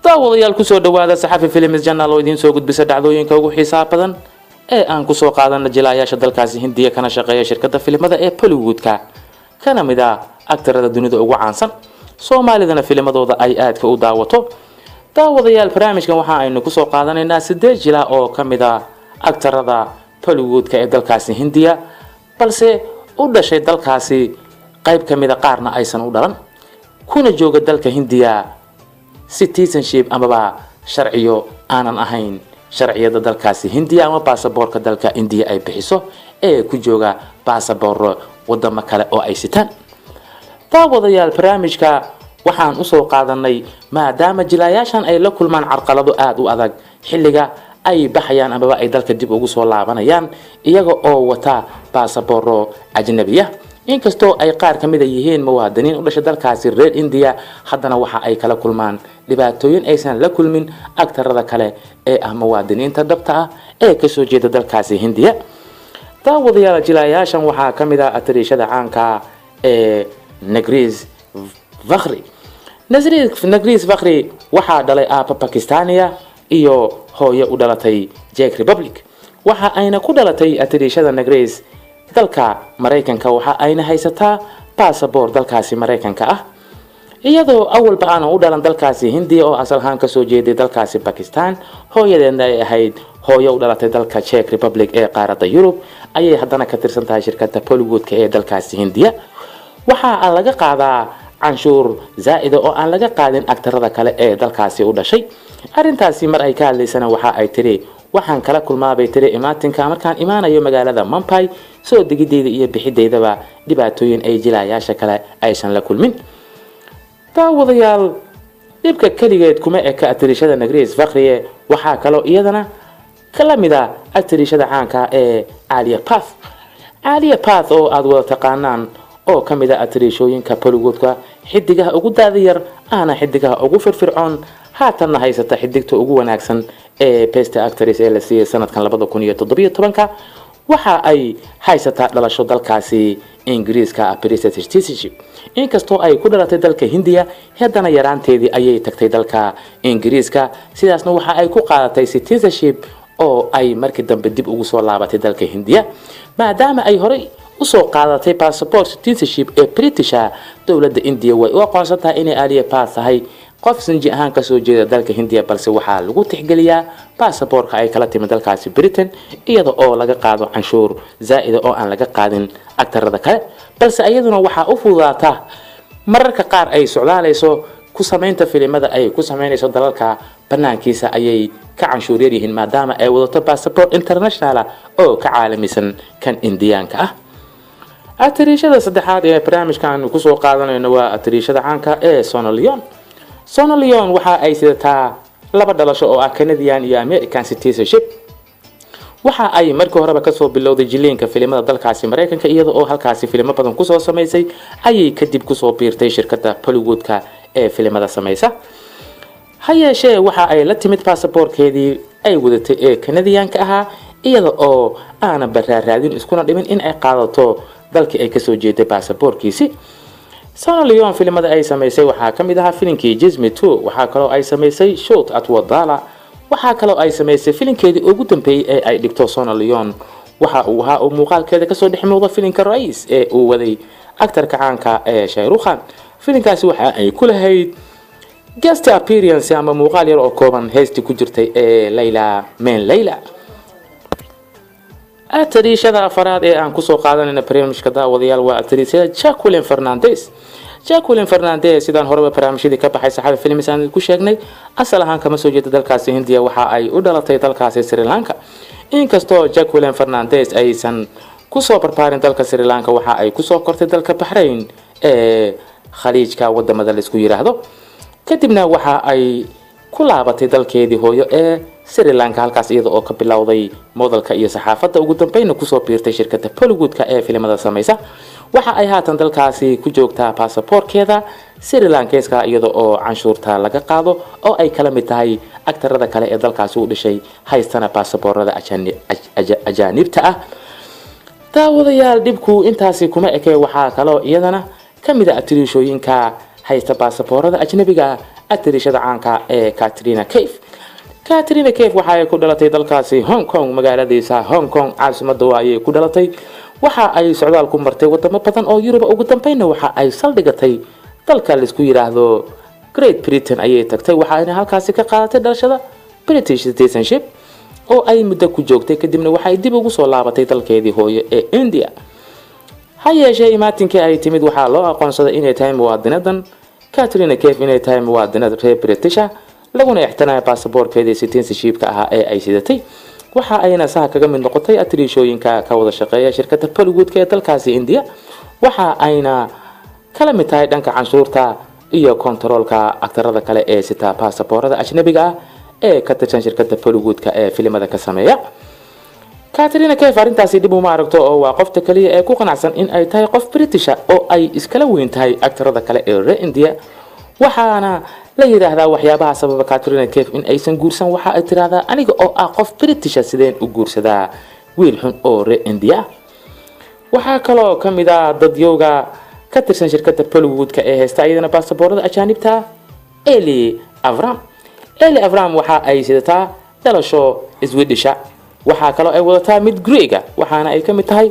Daawadayaal, kusoo dhawaada Saxafi Films Channel oo idiin soo gudbisa dhacdooyinka ugu xiisaha badan ee aan kusoo qaadana jilaayaasha dalkaasi Hindiya kana shaqeeya shirkadda filimada ee Bollywoodka, kana mid ah aktarada dunida ugu caansan, Soomaalidana filimadooda ay aadka u daawato. Daawadayaal, barnaamijkan waxa aynu kusoo qaadanaynaa 8 jilaa oo ka mid ah aktarada Bollywoodka ee dalkaasi Hindiya, balse u dhashay dalkaasi qayb ka mida, qaarna aysan u dhalan, kuna jooga dalka Hindiya citizenship amaba sharciyo aanan ahayn sharciyada dalkaasi Hindiya ama baasaboorka dalka Indiya ay bixiso, ee ku jooga baasabooro wadamo kale oo ay sitaan. Daawadayaal, barnaamijka waxaan usoo qaadanay maadaama jilaayaashan ay la kulmaan carqalado aada u adag xilliga ay baxayaan amaba ay dalka dib ugu soo laabanayaan iyaga oo wata baasabooro ajnabiya. Inkastoo ay qaar ka mid a yihiin muwaadiniin u dhashay dalkaasi reer Indiya, haddana waxa ay kala kulmaan dhibaatooyin aysan la kulmin agtarada kale ee ah muwaadiniinta dhabta ah ee kasoo jeeda dalkaasi Hindiya. Daawadayaal, jilaayaashan waxaa ka mid ah atariishada caanka ee Nargis Fakhri. Nargis Fakhri waxaa dhalay aaba Bakistaniya iyo hooyo u dhalatay Czech Republic. Waxa ayna ku dhalatay atariishada Nargis dalka Maraykanka, waxa ayna haysataa basaboor dalkaasi Maraykanka ah, iyadoo awalba aanan u dhalan dalkaasi Hindiya oo asal ahaan kasoo jeeday dalkaasi Bakistan, hooyadeedna ay ahayd hooyo u dhalatay dalka Czech Republic ee qaaradda Yurub, ayay haddana ka tirsan tahay shirkadda Bollywoodka ee dalkaasi Hindiya. Waxa laga qaadaa canshuur zaa'ida oo aan laga qaadin agtarada kale ee dalkaasi u dhashay. Arrintaasi mar ay ka hadlaysana waxa ay tiri: "Waxaan kala kulmaabay," tiri, "imaatinka markaan imaanayo magaalada Mumbai, soo degideyda iyo bixideydaba dhibaatooyin ay jilaayaasha kale aysan la kulmin." Daawadayaal, dhibka keligeed kuma eka atirishada Nargis Fakhri. Waxaa kaloo iyadana kala mid a atirishada caanka ee Alia Bhatt. Alia Bhatt oo aada wada taqaanaan, oo ka mid a atirishooyinka Bollywoodka, xidigaha ugu daada yar ahna xidigaha ugu firfircoon, haatanna haysata xidigta ugu wanaagsan ee best actress ee la siiyey sanadkan 2017-ka, waxa ay haysataa dhalasho dalkaasi Ingiriiska ah, British citizenship. Inkastoo ay ku dhalatay dalka Hindiya, haddana yaraanteedii ayay tagtay dalka Ingiriiska, sidaasna waxa ay ku qaadatay citizenship oo ay markii dambe dib ugu soo laabatay dalka Hindiya. Maadaama ay horey usoo qaadatay passport citizenship ee Britisha, dowladda Indiya way u aqoonsan tahay inay Alia Bhatt tahay qof sinji ahaan kasoo jeeda dalka Hindiya, balse waxaa lagu tixgeliyaa baasaboorka ay kala timi dalkaasi Britain, iyada oo laga qaado canshuur zaa'ida oo aan laga qaadin agtarada kale. Balse iyaduna waxaa u fududaata mararka qaar ay socdaalayso ku samaynta filimada ay ku samaynayso dalalka banaankiisa ayay ka canshuur yar yihiin, maadaama ay wadato basaboort international oo ka caalamisan kan Indiyaanka ah. Atariishada saddexaad ee barnaamijka aanu kusoo qaadanayno waa atariishada caanka ee Sunny Leone. Sunny Leone waxa ay sidataa laba dhalasho oo ah Canadian iyo American citizenship. Waxa ay markii horeba kasoo bilowday jiliinka filimada dalkaasi Maraykanka, iyada oo halkaasi filimo badan kusoo samaysay ayay kadib kusoo biirtay shirkadda Bollywoodka ee filimada samaysa. Ha yeeshee, waxa ay la timid baasaboorkeedii ay wadatay ee Canadianka ahaa, iyada oo aanan baraaraadin iskuna dhimin in ay qaadato dalkii ay kasoo jeeday baasaboorkiisi. Sunny Leone filimada ay samaysay waxaa ka mid ahaa filinkii Jism 2. Waxaa kaloo ay samaysay Shoot at Wadala. Waxaa kaloo ay samaysay filinkeedii ugu dambeeyey ee ay dhigto Sunny Leone, waxa uu ahaa uu muuqaalkeeda kasoo dhex muuqdo filinka Raees ee uu waday actarka caanka ee Shah Rukh Khan. Filinkaasi waxa ay ku lahayd guest appearance ama muuqaal yar oo kooban heestii ku jirtay ee Laila Main Laila. Atariishada afaraad ee aan kusoo qaadanayna barnaamijka, daawadayaal, waa atariishada Jacqueline Fernandez. Jacqueline Fernandez, sidaan horeba barnaamijyadii ka baxay Saxafi Films aan ku sheegnay, asal ahaan kama soo jeeda dalkaasi Hindiya, waxa ay u dhalatay dalkaasi Sri Lanka. Inkastoo Jacqueline Fernandez aysan kusoo barbaarin dalka Sri Lanka, waxa ay kusoo kortay dalka Baxrain ee Khaliijka wadamada laisku yiraahdo. Kadibna waxa ay ku laabatay dalkeedii hooyo ee Sri Lanka, halkaas iyada oo ka bilowday modelka iyo saxaafadda, ugu dambeynna kusoo biirtay shirkadda Bollywoodka ee filimada samaysa. Waxa ay haatan dalkaasi ku joogtaa baasaboorkeeda Sri Lankeska, iyada oo canshuurta laga qaado oo ay kala mid tahay agtarada kale ee dalkaasi u dhishay, haystana baasaboorada ajaanibta ah. Daawadayaal, dhibku intaasi kuma ekee. Waxaa kaloo iyadana ka mid a atiriishooyinka haysta baasaboorada ajnabiga, Atirishada caanka ee Katrina Kaif. Katrina Kaif waxa ay ku dhalatay dalkaasi Hong Kong, magaaladiisa Hong Kong caasimadda ayay ku dhalatay. Waxa ay socdaal ku martay wadamo badan oo Yurub, ugu dambeynna waxa ay saldhigatay dalka laisku yidhaahdo Great Britain ayay tagtay. Waxa ayna halkaasi ka qaadatay dhalashada British citizenship oo ay muddo ku joogtay, kadibna waxay dib ugu soo laabatay dalkeedii hooyo ee India. Ha yeeshee imaatinkii ay timid waxaa loo aqoonsaday inay tahay muwaadinadan Katrina Kaif inay tahay muwaadinad reer Britisha, laguna ixtiraamay baasaboorkeedii citizenshipka ahaa ee ay sidatay. Waxa ayna saha kaga mid noqotay atriishooyinka ka wada shaqeeya shirkadda Bollywoodka ee dalkaasi India. Waxa ayna kala mid tahay dhanka canshuurta iyo kontaroolka aktarada kale ee sita baasaboorada ajnabiga ah ee ka tirsan shirkadda Bollywoodka ee filimada ka sameeya. Katrina Kaif arrintaasi dib uma aragto oo waa qofta kaliya ee ku qanacsan in ay tahay qof Britisha oo ay iskala weyn tahay aktarada kale ee reer India. Waxaana la yidhaahdaa waxyaabaha sababa Katrina Kaif in aysan guursan, waxa ay tiraahdaa aniga oo ah qof Britisha sideen u guursadaa wiil xun oo reer India. Waxaa kaloo ka mid ah dadyowga ka tirsan shirkadda Bollywoodka ee haysta iyadana baasaboorada ajaanibta Eli Avram. Eli Avram waxa ay sidataa dhalasho Swedisha, waxaa kaloo ay wadataa mid Greega, waxaana ay ka mid tahay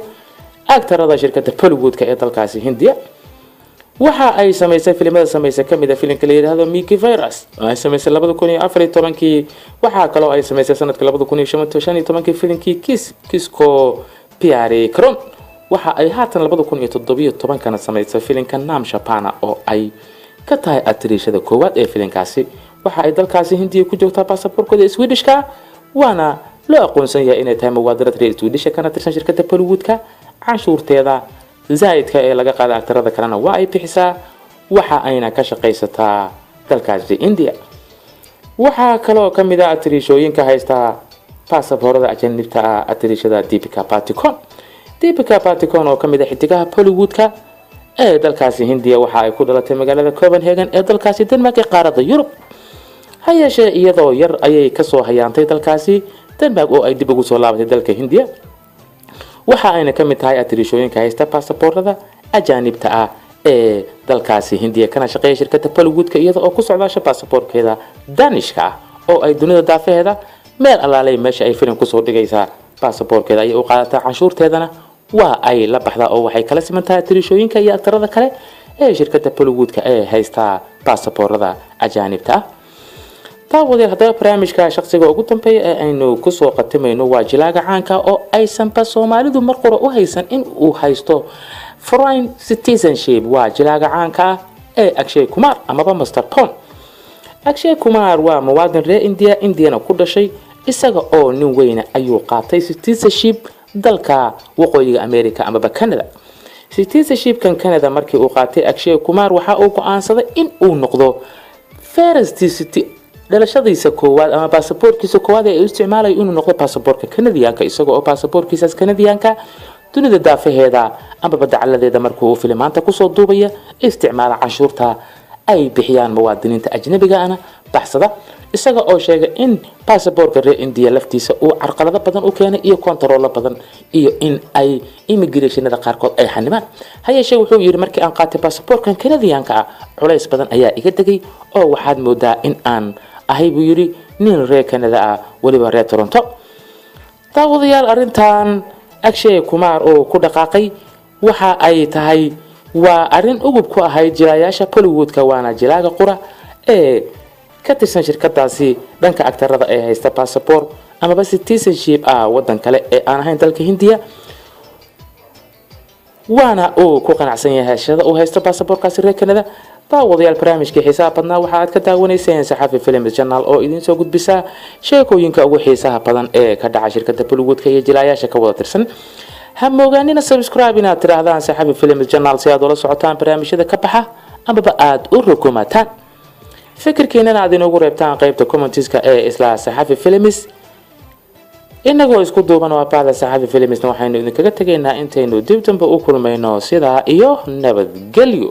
aktarada shirkadda Bollywoodka ee dalkaasi Hindiya. Waxa ay samaysay filimada samaysay kamid a filimka la yidhaahdo Mickey Virus oo ay samaysay 2014-kii. Waxaa kaloo ay samaysay sanadka 2015-kii filimkii Kiss Kisko Piare Kron. Waxa ay haatan 2017-kana samaysay filimka Nam Shapana oo ay ka tahay atriishada koowaad ee filimkaasi. Waxa ay dalkaasi Hindiya ku joogtaa baasaboorkooda Swedishka, waana loo aqoonsan yahay inay tahay muwaadinad reer Swedisha kana tirsan shirkadda Bollywoodka. Canshuurteeda zaa'idka ee laga qaada aktarada kalena waa ay bixisaa, waxa ayna ka shaqaysataa dalkaasi India. Waxaa kaloo ka mid ah atriishooyinka haysta baasaboorada ajanibta ah atriishada Deepika Padukone. Deepika Padukone oo ka mid ah xidigaha Bollywoodka ee dalkaasi Hindiya waxa ay ku dhalatay magaalada Copenhagen ee dalkaasi Denmark ee qaaradda Yurub. Ha yeeshee iyadoo yar ayay kasoo hayaantay dalkaasi Denmark oo ay dib ugu soo laabatay dalka Hindiya. Waxa ayna ka mid tahay atriishooyinka haysta baasaboorada ajaanibta ah ee dalkaasi Hindiya kana shaqeeya shirkadda Bollywoodka, iyada oo ku socdaasha baasaboorkeeda Danishka ah oo ay dunida daafaheeda meel allaalay meesha ay filim kusoo dhigaysaa baasaboorkeeda ayay u qaadataa, canshuurteedana waa ay la baxdaa oo waxay kala siman tahay atriishooyinka iyo aktarada kale ee shirkadda Bollywoodka ee haysta baasaboorada ajaanibta ah. Daawadeel, haddaba barnaamijka shaqsiga ugu dambeeya ee aynu kusoo qatimayno waa jilaaga caanka oo aysanba Soomaalidu mar qura u haysan in uu haysto foreign citizenship. Waa jilaaga caanka ah ee Akshay Kumar amaba Master Pon. Akshay Kumar waa muwaadin reer India, Indiana ku dhashay. Isaga oo nin weyna ayuu qaatay citizenship dalka waqooyiga America amaba Canada. Citizenshipkan Canada markii uu qaatay Akshay Kumar waxa uu go-aansaday in uu noqdo first city dhalashadiisa koowaad ama baasaboorkiisa koowaad ee uu isticmaalayo inuu noqdo baasaboorka Canadianka, isaga oo baasaboorkiisaas Canadianka dunida daafaheeda amaba dacaladeeda markuu uu filimaanta kusoo duubaya isticmaala, canshuurta ay bixiyaan muwaadiniinta ajnabiga ana baxsada, isaga oo sheegay in baasaboorka reer India laftiisa uu carqalado badan u keenay iyo kontaroolo badan iyo in ay immigrationada qaarkood ay xanimaan. Ha yeeshee wuxuu yidhi markii aan qaatay baasaboorkan Canadianka ah culays badan ayaa iga degay oo waxaad moodaa in aan ahay, buu yidhi, nin reer Canada ah, weliba reer Toronto. Daawadayaal, arrintan Akshay Kumar oo ku dhaqaaqay waxa ay tahay waa arrin ugub ku ahayd jilaayaasha Bollywoodka, waana jilaaga qura ee ka tirsan shirkadaasi dhanka agtarada ee haysta basaboor amaba citizenship ah wadan kale ee aan ahayn dalka Hindiya, waana uu ku qanacsan yahay heshada uu haysto baasaboorkaasi reer Canada. Daawadayaal, barnaamijkii xiisaha badnaa waxa aad ka daawanayseen Saxafi Films Channel oo idiin soo gudbisa sheekooyinka ugu xiisaha badan ee ka dhaca shirkadda Bollywoodka iyo jilaayaasha ka wada tirsan. Ha moogaanina subscribe inaad tidhaahdaan Saxafi Films Channel si aad ula socotaan barnaamijyada ka baxa amaba aad u rukumataan, fikirkiinana aad inoogu reebtaan qaybta commentiska ee isla Saxafi Films. Inagoo isku duuban oo abaada Saxafi Filmsna waxaynu idinkaga tegaynaa intaynu dib dambe u kulmayno sidaa iyo nabadgelyo.